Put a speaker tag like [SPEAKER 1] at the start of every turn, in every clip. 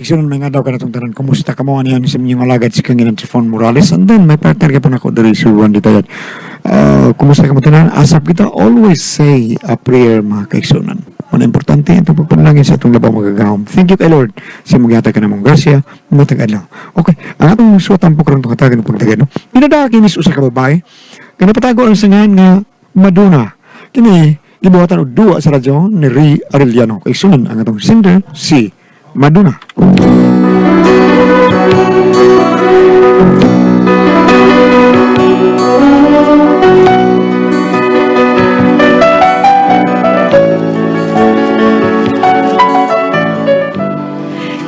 [SPEAKER 1] Kaigsunan, may nga daw kanatong tanan. Kumusta ka mo? Ano yan sa inyong alagad si Kanginan Trifon Morales. And then, may partner ka pa na ako diri si Juan Ditayat. Kumusta ka mo tanan? Asap kita, always say a prayer, mga kaigsunan. Una importante, itong pagpanalangin sa itong labang magagahom. Thank you kay Lord. Sa mong gihatag ka namong grasya, matag adlaw. Okay, ang atong suwatan po karon itong katagan ng pagdagan, no? Pinadaka kinis usa ka babae. Kinapatago ang sangahan nga Madonna. Kini, gibuhatan og duwa sa radyo ni Ray Arellano. Kaigsunan, ang atong singer, si Madonna.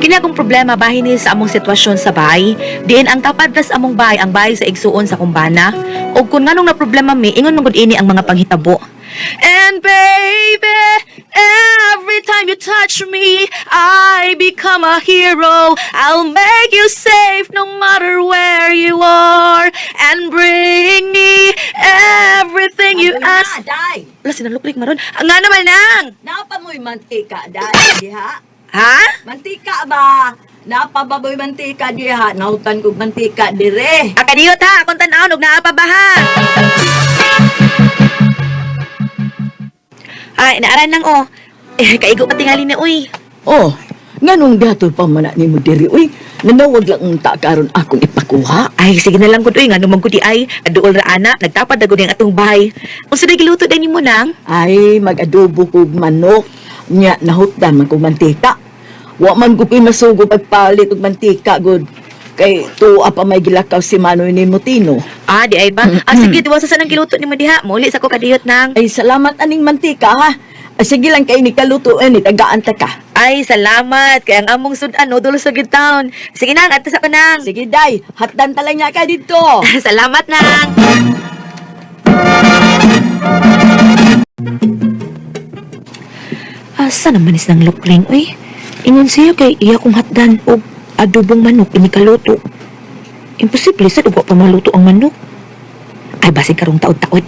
[SPEAKER 2] Kini akong problema bahin ni sa among sitwasyon sa bahay, diin ang tapad tas among bahay ang bahay sa igsuon sa kumbana. Og kun nganong na problema mi, ingon man gud ini ang mga panghitabo. And baby, every time you touch me, I become a hero. I'll make you safe no matter where you are and bring me everything you ask.
[SPEAKER 3] Na, day.
[SPEAKER 2] Wala sinaluklik maron. Nga naman nang.
[SPEAKER 3] Napa mo'y mantika, day, diha.
[SPEAKER 2] Ha?
[SPEAKER 3] Mantika ba? Napa ba mo'y mantika diha? Nahutan kog mantika dire.
[SPEAKER 2] Akadiyot ha, akong tan-awon og naa pa ba ha? Ay, naaran lang oh. Eh, kaigo pa tingali ni uy.
[SPEAKER 3] Oh, nganong dato pa man na nimo diri uy? Nanawag lang unta karon akong ipakuha.
[SPEAKER 2] Ay, sige na lang gud uy, ngano man gud di ay, aduol ra ana, nagtapad na gud ang atong bahay. Unsa day giluto day nimo nang?
[SPEAKER 3] Ay, mag-adobo kog manok. Nya nahutdan man kog mantika. Wa man ko pinasugo pagpalit og mantika gud. Kay tuwa pa may gilakaw si Manoy ni Mutino.
[SPEAKER 2] Ah, di ay ba? Ah, sige, duwa sa sanang giluto nimo diha. Muli sa ko kadiyot nang.
[SPEAKER 3] Ay, salamat aning mantika ha. Ay, sige lang kay ni kaluto ni tagaan ta ka.
[SPEAKER 2] Ay, salamat. Kay ang among sudan, no, dulo sa good town. Sige nang, adto sa ko nang.
[SPEAKER 3] Sige day, hatdan ta lang niya ka dito.
[SPEAKER 2] Salamat nang. Asa naman is nang lukling, uy? Ingon siya kay iya kong hatdan og adobong manok inikaluto. Imposible sad ug wa pa maluto ang manok. Ay basig karong taod-taod.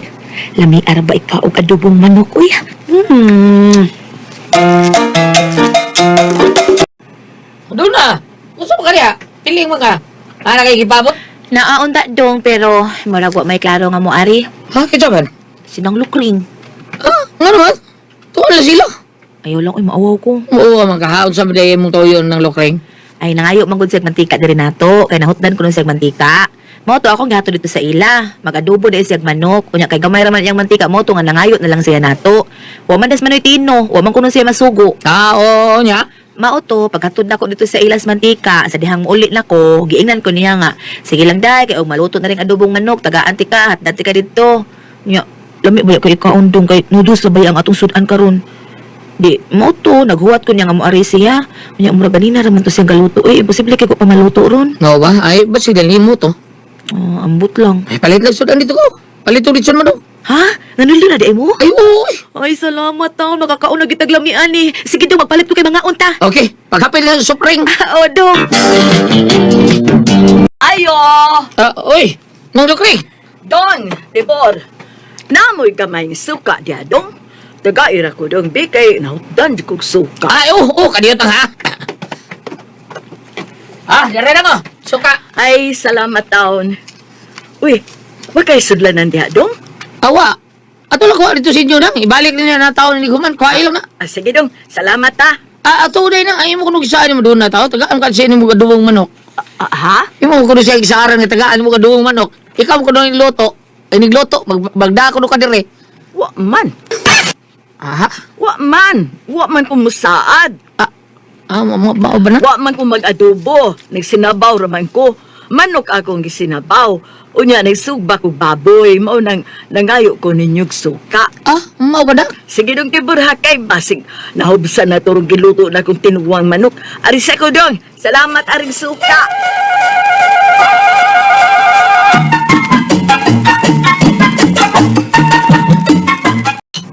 [SPEAKER 2] Lami ara ba ikaw og adobong manok, uy? Hmm.
[SPEAKER 4] Doon na. Gusto mo kaya? Piling mo ka. Ana kay gipabot?
[SPEAKER 2] Naaunta dong pero murag wa may klaro nga mo ari.
[SPEAKER 4] Ha, kita man.
[SPEAKER 2] Sinang lukring.
[SPEAKER 4] Ah, nga naman. Tuon na sila.
[SPEAKER 2] Ayaw lang uy maawaw ko.
[SPEAKER 4] Oo, ka magkahaon sa mga mong toyo ng lokring.
[SPEAKER 2] Ay nangayo man gud siya mantika diri nato kay nahutdan ko nun siyag mantika. Mao to akong gihatod dito sa ila. Mag-adobo dahil siyag manok. Unya kay gamay ra man iyang mantika mao to nga nangayo na lang siya nato. Wa man das manoy tino, wa man kuno siya masugo.
[SPEAKER 4] Ah, oo niya.
[SPEAKER 2] Mao to paghatod nako dito sa ilas mantika sa dihang muuli nako, giingnan ko niya nga sige lang day kay og maluto na ring adobong manok, tagaan ti ka, hatdan ti ka didto. Nya lami ba kay ikaundong kay noodles na ba ang atong sudan karon? Di, mao to, naghuwat ko niya nga moari siya. Unya mura ganina ra man to siyang galuto. Eh, imposible kay ko pa maluto ron.
[SPEAKER 4] No ba? Ay, ba't sila nimo to?
[SPEAKER 2] Oh, ambot lang.
[SPEAKER 4] Ay, palit lang sudan dito ko. Palit ulit mo do.
[SPEAKER 2] Ha? Nanuli na di mo?
[SPEAKER 4] Ay, oo. Ay.
[SPEAKER 2] Ay, salamat taon. Makakaon na gitag lamian eh. Sige dong, magpalit ko kay mga unta.
[SPEAKER 4] Okay, paghapil lang sa supring.
[SPEAKER 2] O, dong.
[SPEAKER 3] Ayo!
[SPEAKER 4] Ah, oy, nang lokring.
[SPEAKER 3] Don, Tibor, namoy gamay ng suka diha dong. Tagaira ko dong, bi kay nahutdan di kog suka.
[SPEAKER 4] Ay, oo, oo, kadiyot ang ha. Ah, dere na mo. Suka.
[SPEAKER 3] Ay, salamat taon. Uy, wa kay sudlanan diha dong?
[SPEAKER 4] Awa. Ato lang kuha dito sa inyo nang. Ibalik na niya na taon ni Human. Kuha ilaw na.
[SPEAKER 3] Ah, sige dong, salamat ha.
[SPEAKER 4] Ah, ato day na. Ay mo kuno gisaan mo doon na tao. Tagaan ka sa inyo mo kadubong manok.
[SPEAKER 3] Ah, ha?
[SPEAKER 4] Imo ko siya gisaaran nga tagaan mo kadubong manok. Ikaw mo kuno nigluto. Ay nigluto, magda ko ka dire.
[SPEAKER 3] Wa man.
[SPEAKER 4] Aha.
[SPEAKER 3] Wa man. Wa man ko musaad.
[SPEAKER 4] Ah, ah mo mo ba na?
[SPEAKER 3] Wa man ko mag-adobo. Nagsinabaw raman ko. Manok akong gisinabaw. Unya, nagsugba ko baboy. Mao nang nangayo ko ninyog suka.
[SPEAKER 4] Ah, mao ba na?
[SPEAKER 3] Sige dong Tibor ha kay basig. Nahubsan na turong giluto na kong tinuwang manok. Arisa ko dong. Salamat aring suka.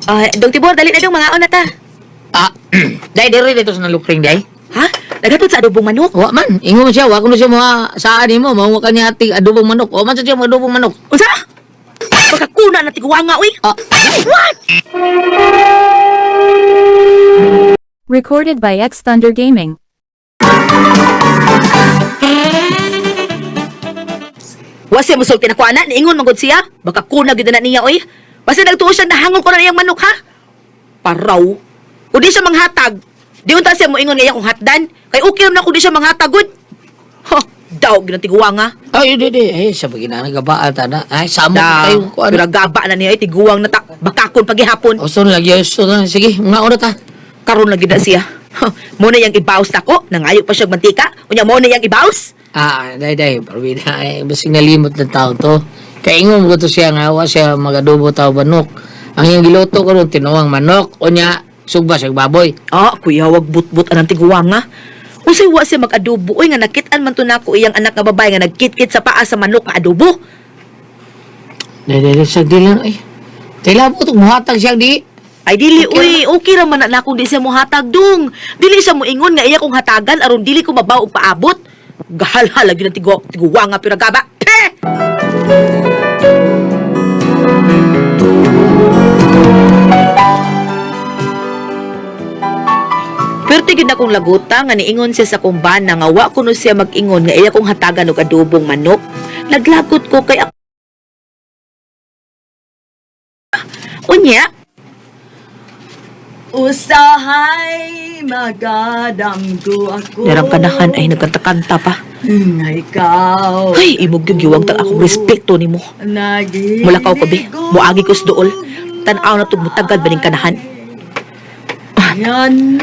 [SPEAKER 2] Ah, dong Tibor, dali na dong, mga na ta.
[SPEAKER 4] Ah, dai dire dito sa nalukring dai.
[SPEAKER 2] Ha? Naghatod sa adobong manok?
[SPEAKER 4] Wa man, ingon man siya, wa kuno siya mga saan nimo, mao ka niya ating adobong manok. Wa man sa siya mga adobong manok.
[SPEAKER 2] Unsa? Pagkakuna na tiguanga, uy.
[SPEAKER 4] Ah,
[SPEAKER 2] What?
[SPEAKER 5] Recorded by X Thunder Gaming.
[SPEAKER 2] Wa siya musulti na ko ana, niingon man gud siya. Baka kuna gyud na niya oy. Basta nagtuo siya nahangol ko na iyang manok ha. Paraw. Kung di siya manghatag, di unta siya moingon nga iya kong hatdan. Kay okay ra na kung di siya manghatag gud. Ha, daw gyud ang tiguang ha.
[SPEAKER 4] Ay, di, di. Eh, sa pagina nagabaan ta na. Ay, samo
[SPEAKER 2] Da,
[SPEAKER 4] kayo ko ano.
[SPEAKER 2] pero gaba na niya ay tiguang na ta. Bakakon paghihapon.
[SPEAKER 4] Usto na lagi, usto na. Sige, mga oras ta.
[SPEAKER 2] Karon lagi na siya. Ha, mo na yang ibaws nako, nangayo pa siya og mantika. Unya mo na yang ibaws.
[SPEAKER 4] Ah, day, day. Parwina, ay, basig nalimot ng tao to. Kaya ingon mo to siya nga, wa siya magadubo tao manok. Ang iyang giluto ko ron, tinuwang manok. O niya, sugba siya baboy.
[SPEAKER 2] Ah, kuya, wag but-but anang tiguang nga. Unsay wa siya mag-adobo oy nga nakit-an man to nako iyang anak nga babae nga nagkitkit sa paa sa manok nga adobo.
[SPEAKER 4] Day, day, day, sagdi lang, ay. Tila po, muhatag siya di.
[SPEAKER 2] Ay dili
[SPEAKER 4] Okay
[SPEAKER 2] uy, okay ra man na nakong di siya mohatag dong. Dili siya moingon nga iya kong hatagan aron dili ko mabaw og paabot. Gahalhala gyud ang tiguang nga piragaba. Peh! Perti gyud akong laguta nga niingon siya sa kumbana nga wa kuno siya mag-ingon nga iya kong hatagan og adobong manok. Naglagot ko kay ako. Unya,
[SPEAKER 3] Usahay magadamgo ako.
[SPEAKER 2] Darang kanahan ay nagkanta-kanta pa.
[SPEAKER 3] Nga ikaw.
[SPEAKER 2] Ay, imog yung giwang tang akong respeto nimo.
[SPEAKER 3] Nagiligo.
[SPEAKER 2] Mulakaw ko be, muagi ko sa dool. Tan-aw na tug mutagal baning kanahan.
[SPEAKER 3] Yan,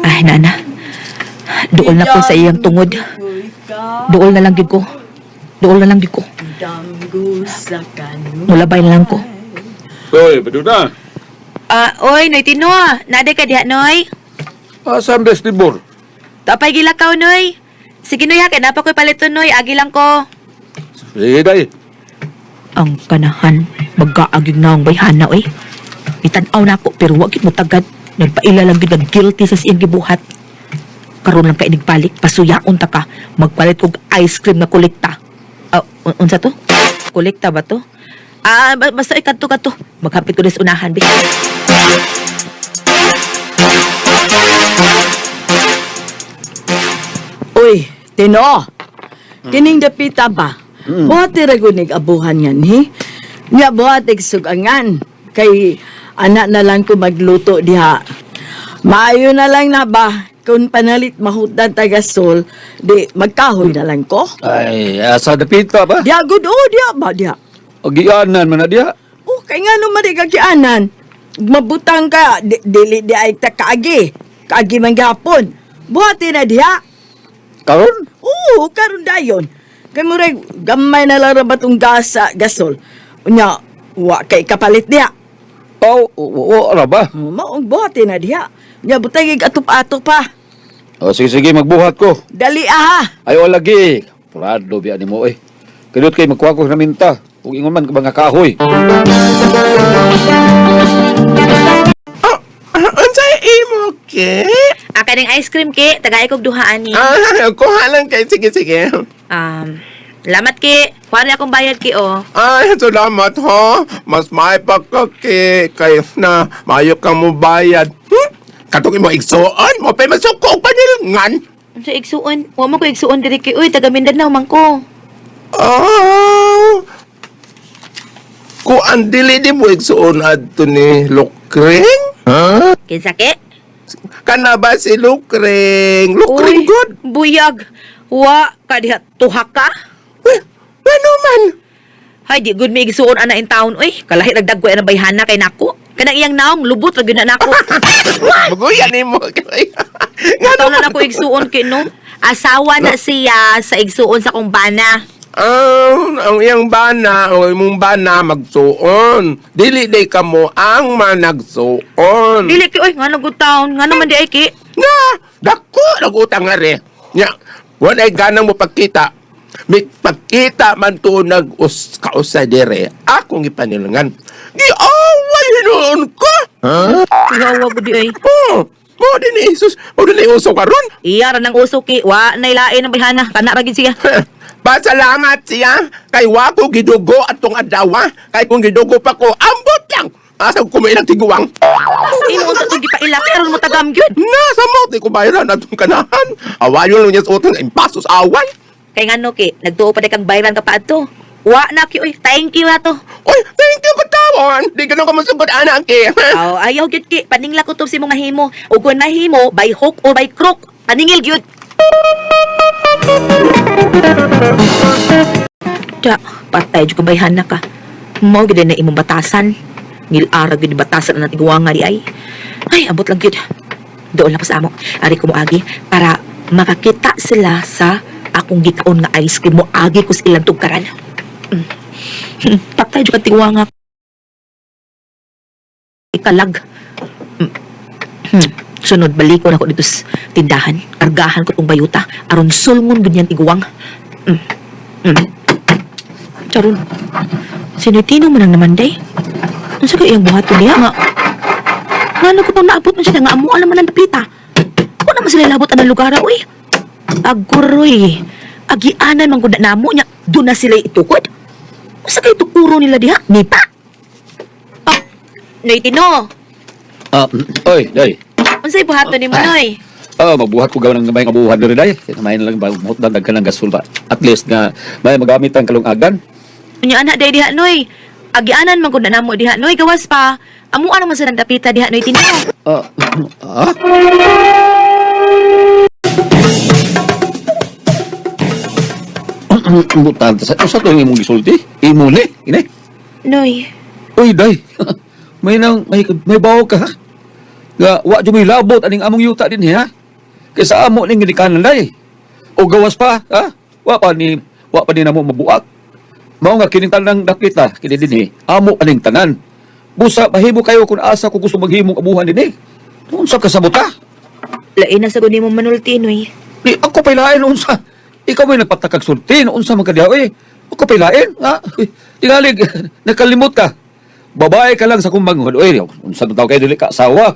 [SPEAKER 2] Ay, nana. Dool na ko sa iyang tungod. Dool na lang gyud ko. Dool na lang gyud ko.
[SPEAKER 3] Damgo sa kanu.
[SPEAKER 2] Mulabay na lang ko.
[SPEAKER 5] Hoy, Baduna.
[SPEAKER 2] Ah, oy, Noy Tino. Nade ka diha, Noy?
[SPEAKER 5] Asa ang bestibor?
[SPEAKER 2] Tapay gilakaw, Noy. Sige, Noy, ha. Kay napa ko'y palito, Noy. Agi lang ko.
[SPEAKER 5] Sige, day.
[SPEAKER 2] Ang kanahan, magkaagig na ang bayhana, oy. Itanaw na ako, pero wag mo tagad. Nagpaila lang gyud ang guilty sa siyang gibuhat. Karon lang ka inigbalik, pasuyaon ta ka. Magpalit og ice cream na kolekta. Ah, unsa to? Kolekta ba to? Ah, basta ikadto kadto. Maghapit ko sa unahan, be.
[SPEAKER 3] Uy, Tino. Kining dapita ba? Buhat ra gud nig abuhan yan, hi? Nya buhat ig sugangan. Kay ana na lang ko magluto diha. Maayo na lang na ba? Kung panalit mahudan tagasol, di magkahoy na lang ko.
[SPEAKER 5] Ay, asa dapita ba?
[SPEAKER 3] Diha gud oh, diha ba diha.
[SPEAKER 5] O gianan man na diha.
[SPEAKER 3] Oh, kay nga naman di kagianan. Mabutang ka, di, dili di ay ta kaagi. Kaagi man gapon. Buhati na diha.
[SPEAKER 5] Karon?
[SPEAKER 3] Oo, karon dayon. Kay murag gamay na lang ra ba tong gasa, gasol. Unya, wa kay kapalit diha.
[SPEAKER 5] Oh, oo, ra ba?
[SPEAKER 3] Oh, maong buhati na diha. Unya, butang atop-atop pa.
[SPEAKER 5] O, sige, sige, magbuhat ko.
[SPEAKER 3] Dali aha.
[SPEAKER 5] Ay, o lagi. Prado biya nimo eh. Kanot kay magkuha ko na minta. Ug ingon man ka mga kahoy.
[SPEAKER 6] Unsay imo ke?
[SPEAKER 2] Ah, kaning ice cream, ki. Tagay kog duha ani.
[SPEAKER 6] Ah, kuha lang kay sige sige.
[SPEAKER 2] Lamat, ki. Kuha na akong bayad, ki, oh.
[SPEAKER 6] Ay, salamat ha. Mas may pagkaki kay na mayo kang mo bayad. Katong imo igsuon mo pa masuko og panilngan.
[SPEAKER 2] Unsa igsuon? Wa mo ko igsuon diri ki. Uy, taga Mindanao man ko.
[SPEAKER 6] Oh. Kuan dili di mo igsuon adto ni Lukring? Ha?
[SPEAKER 2] Kinsa ki?
[SPEAKER 6] Kana ba si Lukring? Lukring
[SPEAKER 2] Uy,
[SPEAKER 6] good.
[SPEAKER 2] Buyag. Wa ka diha tuha ka.
[SPEAKER 6] Eh, ano man?
[SPEAKER 2] Hay di good may igsuon ana in town oy. Kalahi ragdagko ang bayhana kay nako. Kanang iyang naong lubot ra gyud na nako.
[SPEAKER 6] Maguyan nimo. Ngano
[SPEAKER 2] Taon na nako igsuon kay no. Asawa na siya sa igsuon sa kumbana.
[SPEAKER 6] Ang iyang bana o imong bana magsuon. Dili day kamo ang managsuon.
[SPEAKER 2] Dili ki oy ngano good town, ngano man di ay ki.
[SPEAKER 6] Na, dako nagutang nga re. Nya, wala ay ganang mo pagkita. May pagkita man to nag us kausa dire. Akong ipanilangan. Giaway noon ko. Ha?
[SPEAKER 2] Yawa gud di ay.
[SPEAKER 6] Oh, mo din ni Jesus, mo din ni uso karon.
[SPEAKER 2] Iya ra nang uso ki, wa nay lain ang bayhana, kana ra gid siya.
[SPEAKER 6] Pasalamat siya kay wa ko gidugo atong adlaw. Kay kung gidugo pa ko, ambot lang. Asa ko kumain ang tiguang.
[SPEAKER 2] Imo unta tong gipaila karon mo tagam gyud.
[SPEAKER 6] Na, sa mo, di ko bayaran atong kanahan. Awayon lang niya sa utang, impasos away.
[SPEAKER 2] Kay ngano ki, nagtuo pa di kang bayran ka pa adto. Wa na ki oy. Thank you ato.
[SPEAKER 6] Oy, thank you katawon. Di ganun ka masugod anak ki.
[SPEAKER 2] Aw, ayaw gyud ki. Paningla ko to si mga himo. Ug kung nahimo by hook or by crook, paningil gyud. Da, patay jud ko bayhana ka. Mao gyud na imong batasan. Ngilara gyud ni batasan na tiguanga di ay. Ay, ambot lang gyud. Doon lang pa sa amo. Ari ko moagi para makakita sila sa akong gikaon nga ice cream mo agi ko sa ilang tugkaran. Mm. Patay jud ka tiguanga. Ikalag. Mm. Sunod balikon ako dito sa tindahan. Kargahan ko tong bayuta aron sulngon gud niyan tiguang. Mm. Mm. Charon. Sinitino man ang naman day. Unsa kay iyang buhaton diha nga? Ngano ko pang naabot man sila nga amuan naman ang dapita. Wa naman sila labot ang lugar uy. Aguroy. Agianan man gud na namo nya doon na sila itukod. Unsa kay tukuro nila diha? Nipa. Ah, Noy Tino.
[SPEAKER 5] Ah, oy, day.
[SPEAKER 2] Unsay buhaton nimo Noy?
[SPEAKER 5] Ah, magbuhat ko gawa ng may kabuhan diri day. May na lang ba mahutdan daghan ng gasol ba. At least nga may magamit ang kalungagan.
[SPEAKER 2] Unya anak day diha Noy. Agianan man gud na namo diha Noy gawas pa. Amuan naman sila dapita diha Noy Tino.
[SPEAKER 5] Ah, ah? Butante sa usa to imong gisulti? Imo ni, ini.
[SPEAKER 2] Noy.
[SPEAKER 5] Uy, day. May nang may may bawo ka ha. Nga wa jud may labot aning among yuta din ha. Kay sa amo ning gidikanan day. O gawas pa ha. Wa pa ni namo mabuak. Mao nga kining tanang dakita kini dinhi. Amo aning tanan. Busa mahimo kayo kung asa ko gusto maghimong abuhan dinhi. Unsa ka sabot ha?
[SPEAKER 2] Lain na sa gud nimo manulti Noy.
[SPEAKER 5] Di ako pa'y lain unsa. Ikaw may nagpatakag sulti unsa man ka diha eh. Ako pa'y lain ha. Tingalig nakalimot ka. Babae ka lang sa kumbang oy, unsa man taw kay dili ka asawa.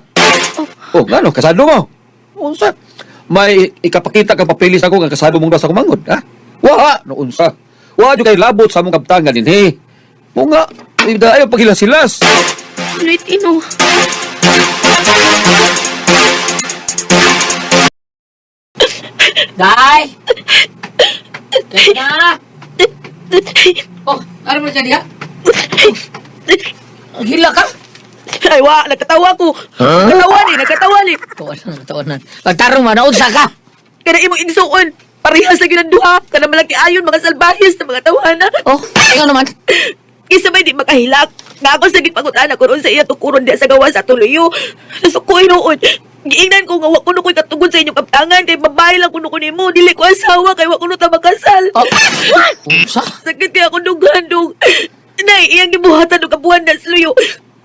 [SPEAKER 5] Oh, ngano kasado mo? Unsa? May ikapakita ka papilis ako nga kasado mong sa kumangod, ha? Wa, no unsa. Wa jud kay labot sa among kabtangan dinhi. Mo nga, ayo paghilas-hilas.
[SPEAKER 2] Noy Tino.
[SPEAKER 4] Day! Day na! Oh, ano mo siya diha? Oh, Hila ka?
[SPEAKER 2] Ay wa, nagkatawa ko.
[SPEAKER 6] Huh?
[SPEAKER 2] Nagkatawa ni, nagkatawa ni.
[SPEAKER 4] Tawanan, tawanan. Pagtarong man, naunsa ka!
[SPEAKER 2] Kana imong igsuon. Parehas lagi ng duha. Kana malaki ayon mga salbahis na mga tawana.
[SPEAKER 4] Oh, ikaw naman.
[SPEAKER 2] Kisa may di makahilak. Nga ako sa gipangutana kung unsa iya tukuron diya sa gawas sa tuloyo. Nasukoy noon. Giingnan ko nga wa kuno ko'y katugod sa inyong kaptangan kay babae lang kuno ko nimo. Dili ko asawa kay wa kuno ta makasal.
[SPEAKER 4] Oh, unsa?
[SPEAKER 2] Sakit kaya ako dughan dug. Nay, iyang gibuhatan og kabuhan na sluyo.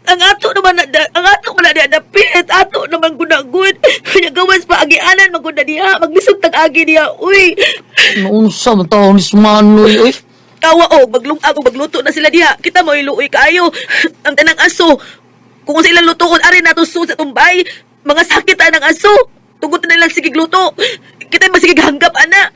[SPEAKER 2] Ang ato naman na, ang ato man na diha dapit, ato naman gunagud. Nya gawas pa agianan man gud na diha, maglisod tag agi diha. Uy,
[SPEAKER 4] Naunsa man taon ni Manoy, oy.
[SPEAKER 2] kawa o maglungag o magluto na sila diha. Kita mo iluoy kaayo. Ang tanang aso. Kung sa ilang lutoon ari nato sa tumbay, mga sakit ang aso. Tugot na nilang sige luto. Kita ba sige hanggap ana.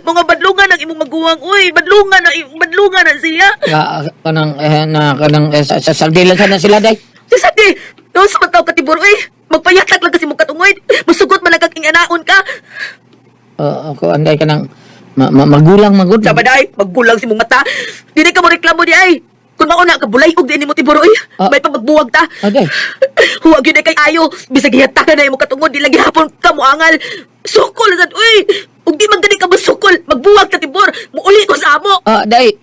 [SPEAKER 2] Mga badlungan ang imong maguwang uy, badlungan ang badlungan na siya.
[SPEAKER 4] Ka, kanang, eh, na, kanang, eh, sa, sa, sardilan na sila, day.
[SPEAKER 2] Sasati, doon sa mataw katibor, uy. Magpayatak lang kasi mong katungoy. Masugot man lang kang inganaon ka.
[SPEAKER 4] Ako, anday kanang, ma, ma, magulang, magud.
[SPEAKER 2] Sama day, maggulang si mong mata. Dili ka mo reklamo di ay. Kung mauna ka, bulay og di ni mo tibor, uy.
[SPEAKER 4] Ah.
[SPEAKER 2] May pamagbuwag ta.
[SPEAKER 4] Aday.
[SPEAKER 2] Huwag yun ay kay ayo. Bisag hiyatakan na imong katungod, di lagi hapon ka mo angal. Sukol sad, uy. Ug di man gani ka masukol, magbuwag ka tibor. Muuli ko sa amo.
[SPEAKER 4] Ah, day.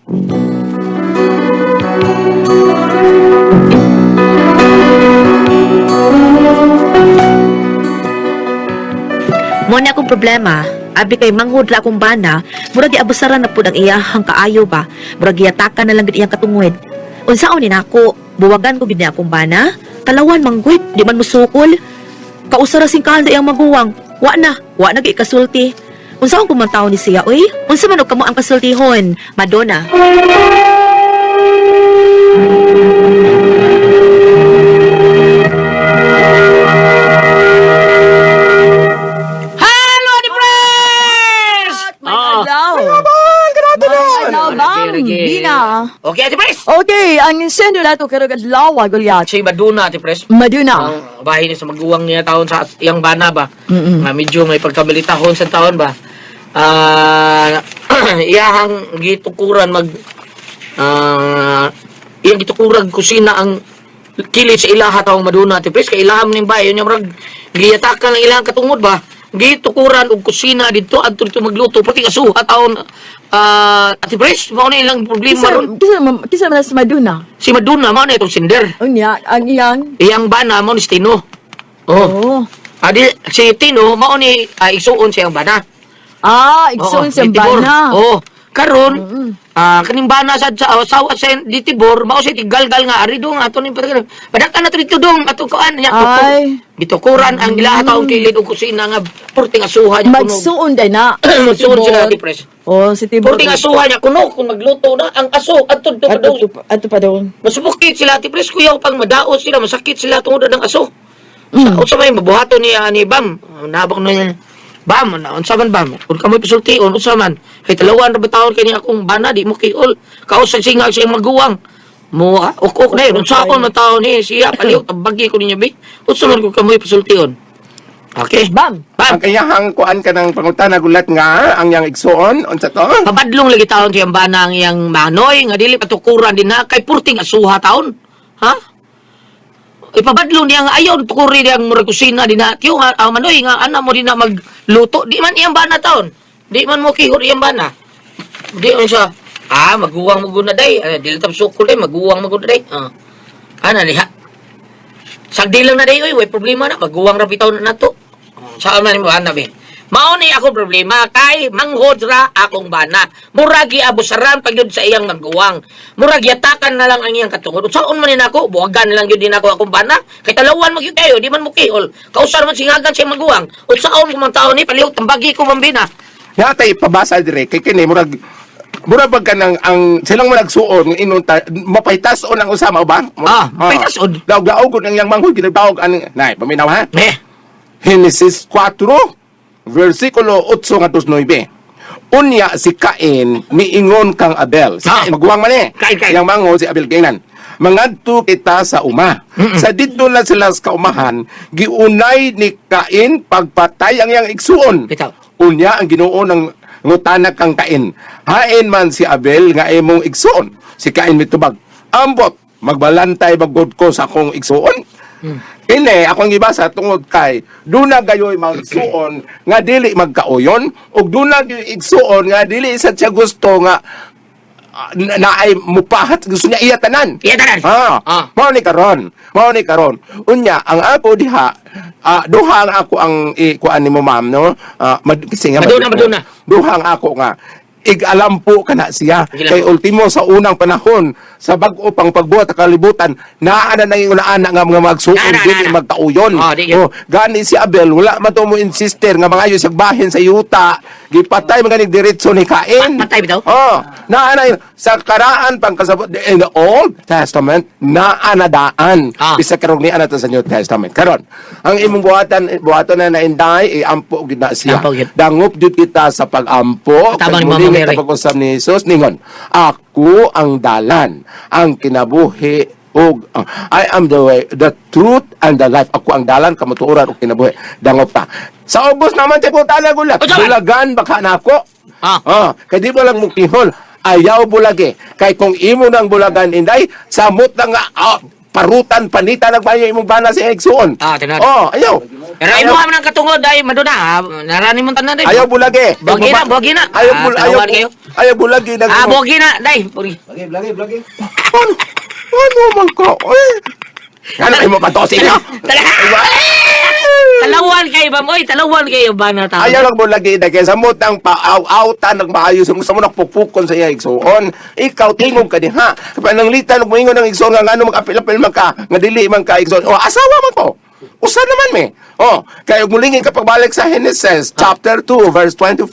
[SPEAKER 2] Mo ni akong problema. Abi kay manghud ra akong bana, murag giabusaran na pud ang iyahang kaayo ba. Murag giyatakan na lang gid iyang katungod. Unsaon ni nako, buwagan ko gid ni akong bana. Talawan manggwit, di man musukol. Kausara singkahan sa iyang maguwang. Wa na gid kasulti. Unsaon ko man tawo ni siya, uy? Unsa man og kamo ang kasultihon, Madonna?
[SPEAKER 4] Hello, di Pres!
[SPEAKER 3] May adlaw. May adlaw, Bam. Bina.
[SPEAKER 4] Okay, Ate Pres!
[SPEAKER 3] Okay, ang insenyo nato karong adlaw, Gulyat.
[SPEAKER 4] Si Maduna, Ate Pres.
[SPEAKER 3] Maduna.
[SPEAKER 4] Ang bahay niya sa maguwang niya taon sa iyang bana ba? Nga medyo may pagkabilitahon sa taon ba? Ah, iyahang gitukuran mag Ah, iyang gitukurag kusina ang kilid sa ilaha tawong Madonna, Ate Pres, kay ilaha man ning bayo nya murag giyatakan ang ilang katungod ba. Gitukuran og kusina didto adto dito magluto pati kasuha taon, Ate Pres, mao na ilang problema
[SPEAKER 3] Kisa
[SPEAKER 4] ron.
[SPEAKER 3] kisa kisa man si Madonna.
[SPEAKER 4] Si Madonna mao na itong sinder.
[SPEAKER 3] Unya ang iyang
[SPEAKER 4] Iyang bana mao ni si Tino. Oh.
[SPEAKER 3] Oh.
[SPEAKER 4] Adi si Tino mao ni igsuon siyang bana.
[SPEAKER 3] Ah, igsoon
[SPEAKER 4] Oo,
[SPEAKER 3] siyang
[SPEAKER 4] Ditibor.
[SPEAKER 3] bana.
[SPEAKER 4] Oo. Karon, kaning bana sad sa asawa sa Ditibor, mao siya tigalgal nga ari dong ato ning padakan. Padakan na dito dong ato kuan nya.
[SPEAKER 3] Ay.
[SPEAKER 4] Gitukuran ang ilaha taong kilid og kusina nga purting asuha niya kuno.
[SPEAKER 3] Magsuon day na.
[SPEAKER 4] Magsuon
[SPEAKER 3] Si
[SPEAKER 4] sila,
[SPEAKER 3] Tibor.
[SPEAKER 4] Ate Pres.
[SPEAKER 3] Oh, si Tibor.
[SPEAKER 4] Purting asuha niya kuno kung magluto na ang aso adto to
[SPEAKER 3] Ato
[SPEAKER 4] daw.
[SPEAKER 3] ato pa daw.
[SPEAKER 4] Masupukit sila, Ate Pres, kuyaw pag madaos sila, masakit sila tungod ng aso. Sa unsa may mabuhaton niya ni Bam? Nabak na niya. Bam, na unsa man Bam? Kun kamoy pasultion, unsa man? Kay talawan ra ba taon kini akong bana di mo kiol. Kausag singag sa iyang maguwang. Mo ah, ok na yun. Unsa akon man taon ni siya paliw tabagi ko ninyo bi. Unsa man kung kamoy pasultion? Okay.
[SPEAKER 3] Bam.
[SPEAKER 4] Bam.
[SPEAKER 6] Ang iyahang kuan ka ng pangutana gulat nga ang iyang igsuon unsa to?
[SPEAKER 4] Pabadlong lagi taon siyang bana ang iyang manoy nga dili patukuran din na kay purting asuha taon. Ha? Ipabadlong niya nga ayaw tukuri niyang murag kusina din na tiyo nga ang manoy nga ana mo din na magluto di man iyang bana taon. Di man mo kihor iyang bana. Di man siya maguwang mo guna day. Dili ta sukol day maguwang mo guna day. Ah. Ana diha. Sagdi lang na day oy, way problema na maguwang ra bitaw na nato. Saan man mo ana be? Mao ni ako problema kay manghod ra akong bana. Murag giabusaran pag yun sa iyang maguwang. Murag yatakan na lang ang iyang katungod. Unsaon man ni nako, buwagan na lang yun din ako akong bana. Kay talawan magyud kayo, di man mo kihol. Kausar man singagan sa iyang maguwang. Unsaon ko man taon ni palihog tambagi ko mambina.
[SPEAKER 6] Yata ipabasa dire kay kini murag murag bag kanang ang silang mo nagsuon nga inon ta mapahitason ang usama ba?
[SPEAKER 4] Ah, mapahitason.
[SPEAKER 6] Daog-daog ang iyang manghod ginagtawag ang nay paminaw ha.
[SPEAKER 4] Eh,
[SPEAKER 6] Genesis 4 versikulo 8 ngadto 9. Unya si Cain niingon kang Abel. Si
[SPEAKER 4] Ah.
[SPEAKER 6] Cain maguwang man eh.
[SPEAKER 4] Cain, Cain.
[SPEAKER 6] Yang manghod si Abel kainan. Mangadto kita sa uma. Sa didto na sila sa kaumahan, giunay ni Cain pagpatay ang iyang igsuon.
[SPEAKER 4] Bitaw.
[SPEAKER 6] Unya ang Ginoo ng ngutana kang Cain. Hain man si Abel nga imong igsuon. Si Cain mitubag. Ambot, magbalantay magod ko sa akong igsuon. Ini akong gibasa tungod kay duna gayoy magsuon nga dili magkauyon ug duna gayoy igsuon nga dili sad siya gusto nga naay mupahat gusto niya iya tanan.
[SPEAKER 4] Iya tanan.
[SPEAKER 6] Ah,
[SPEAKER 4] Ah.
[SPEAKER 6] mao ni karon. Mao ni karon. Unya ang ako diha, duha ang ako ang ikuan nimo ma'am no. Kasi nga
[SPEAKER 4] Maduna, maduna.
[SPEAKER 6] Duha ang ako nga igalampo ka na siya
[SPEAKER 4] Igalampo.
[SPEAKER 6] kay ultimo sa unang panahon sa bag-o pang pagbuhat sa kalibutan naa na nang ana nga mga magsuon
[SPEAKER 4] Naa, naa,
[SPEAKER 6] dili
[SPEAKER 4] naa, naa.
[SPEAKER 6] magkauyon.
[SPEAKER 4] Oh, di gyud.
[SPEAKER 6] Oh, gani si Abel wala man to mo insister nga mangayo sa bahin sa yuta gipatay man ganing diretso ni Cain.
[SPEAKER 4] Patay bitaw?
[SPEAKER 6] Oh, naa na yun. Sa karaan pang kasabot in the Old Testament naa na daan. Bisa karon ni ana to sa New Testament. Karon, ang imong buhatan buhaton na nainday iampo gid na siya.
[SPEAKER 4] Ampo gyud.
[SPEAKER 6] Dangop jud kita sa pag-ampo.
[SPEAKER 4] Tabang
[SPEAKER 6] Kay
[SPEAKER 4] ni Mama
[SPEAKER 6] muli
[SPEAKER 4] Mary.
[SPEAKER 6] nga pag-usab ni Jesus ningon, ako ang dalan, ang kinabuhi ug I am the way, the truth and the life. Ako ang dalan, kamatuoran ug kinabuhi. Dangop ta. Sa ubos naman sa putana gulat.
[SPEAKER 4] Unsa man?
[SPEAKER 6] Bulagan baka nako. Ah, kay di mo lang mukihol. Ayaw bulagi. Kay kung imo nang bulagan inday, samot na nga parutan panita nagbayo imong bana sa igsuon.
[SPEAKER 4] Ah, tinod.
[SPEAKER 6] Oh, ayaw.
[SPEAKER 4] Pero
[SPEAKER 6] Ayaw.
[SPEAKER 4] imo man ang katungod ay Madonna, ha? Narani mo tanan day.
[SPEAKER 6] Ayaw bulagi.
[SPEAKER 4] Buwagi na, buwagi na.
[SPEAKER 6] Ayaw
[SPEAKER 4] Ah,
[SPEAKER 6] ayaw
[SPEAKER 4] tanawan kayo.
[SPEAKER 6] ayaw bulagi nag
[SPEAKER 4] Buwagi na, day. Buwagi.
[SPEAKER 6] Ano? Ano man ka? Eh. Ano imo pa to sila?
[SPEAKER 4] Talawan kayo ba oy, talawan kayo ba na tao?
[SPEAKER 6] Ayaw lang bulagi na kay samot ang paaw-awtan nagmaayos sa mo nagpukpukon sa iya igsuon. Ikaw tingog ka diha. Pananglitan og moingon ang igsuon nga ngano mag-apil-apil man ka nga dili man ka igsuon. O asawa man ko. Usa naman me. Oh, kay ug mulingin ka pagbalik sa Genesis chapter 2 verse 24,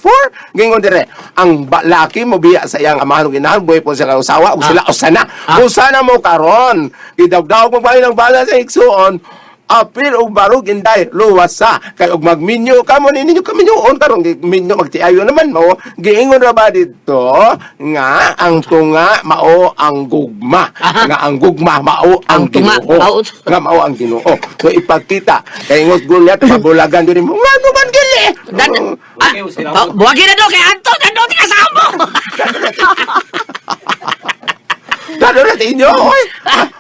[SPEAKER 6] gingon dire, ang laki mo biya sa iyang amahan ug inahan, buhi po siya nga usawa ug sila usa na. Usa na mo karon. Gidawdaw mo ba ng bala sa igsuon? Apil og barug inday luwas sa kay og magminyo kamo ninyo kaminyoon karon minyo magtiayo naman mo giingon ra ba didto nga ang tunga mao ang gugma nga ang gugma mao ang
[SPEAKER 4] Ang tunga,
[SPEAKER 6] Ginoo
[SPEAKER 4] mao.
[SPEAKER 6] nga mao ang Ginoo so ipakita kay ingot Goliath pabulagan diri mo ngano man gili.
[SPEAKER 4] Dan, buwagi na do kay Anton, Anton ti kasama.
[SPEAKER 6] na sa inyo. Oy.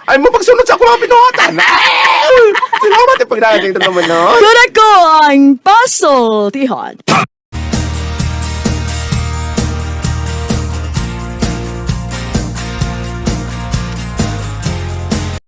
[SPEAKER 6] Ay mo pagsunod sa akong mga binuhatan. Ay! Salamat yung pagdarating ito naman, no?
[SPEAKER 3] Kuna ko ang puzzle, tihon.